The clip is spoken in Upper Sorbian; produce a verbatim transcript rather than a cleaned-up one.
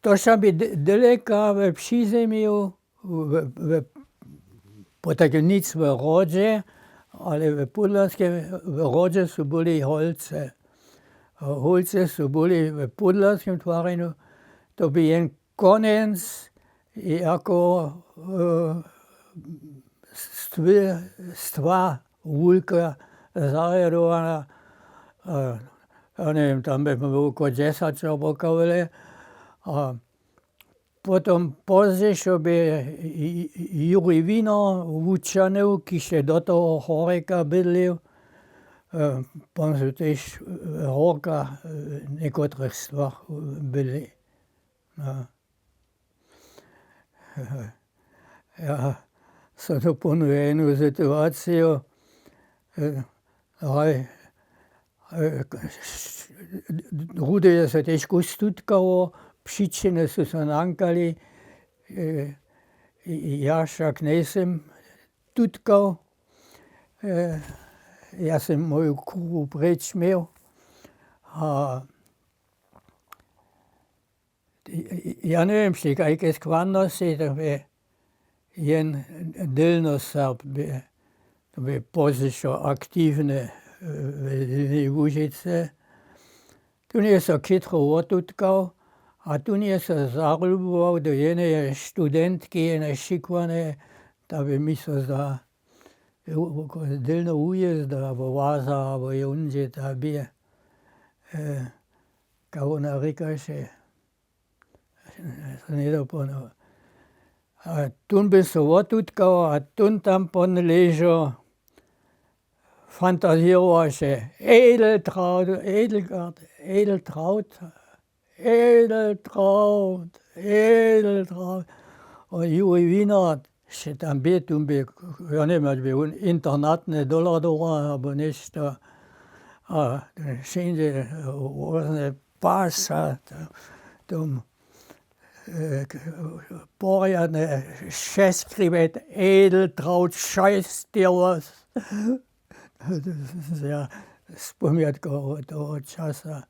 To so mi dyleka we přizemju, we, we, potajkim nic we hrodźe, ale we Pódlaskim, we hrodźe su byli holce. Holce su byli we Pódlaskim twarjenju, to by jen konjenc jako stwa wulka zarjadowana. Ja njewěm, tam by było oko dźesać abo kawle. A potom pozdźešo bě Juri Wino wučanył, kiž je do toho horjeka bydlił. Pon su tež horka někotrych stwach byli. Ja so to ponuje jednu situaciju. Haj, rudy je se težko stutkało, přičiny su so nankali. Ja wšak njejsym tutkał. Ja sym moju kruhu preč měł. A ja njewěm, při kajkej składnosći, to bě jen dylno Serb bě, to bě pozdźišo aktiwny w Dylnej Łužicy. Tón je so chytro wotutkał a tón je so zalubował do jeneje studentki, jeneje šikłane, ta bě mi so zda, dylno wujězda abo waza abo jóndźe ta bě, kawona rěkaše, njedoponoł. A tón bě so wotutkał a tón tam pon ležo fantazěrowaše: Edeltraut, Edelgard, Edeltraut, Edeltraut, Edeltraut. A Juri Wino, še tam bě, tón bě, ja njewěm, hač bě wón internatny dohladował abo něšto. A wšędźe wozne pasa, tam porjadne šeskribet: Edeltraut, šajstirus. Ja, spomjatkował toho časa.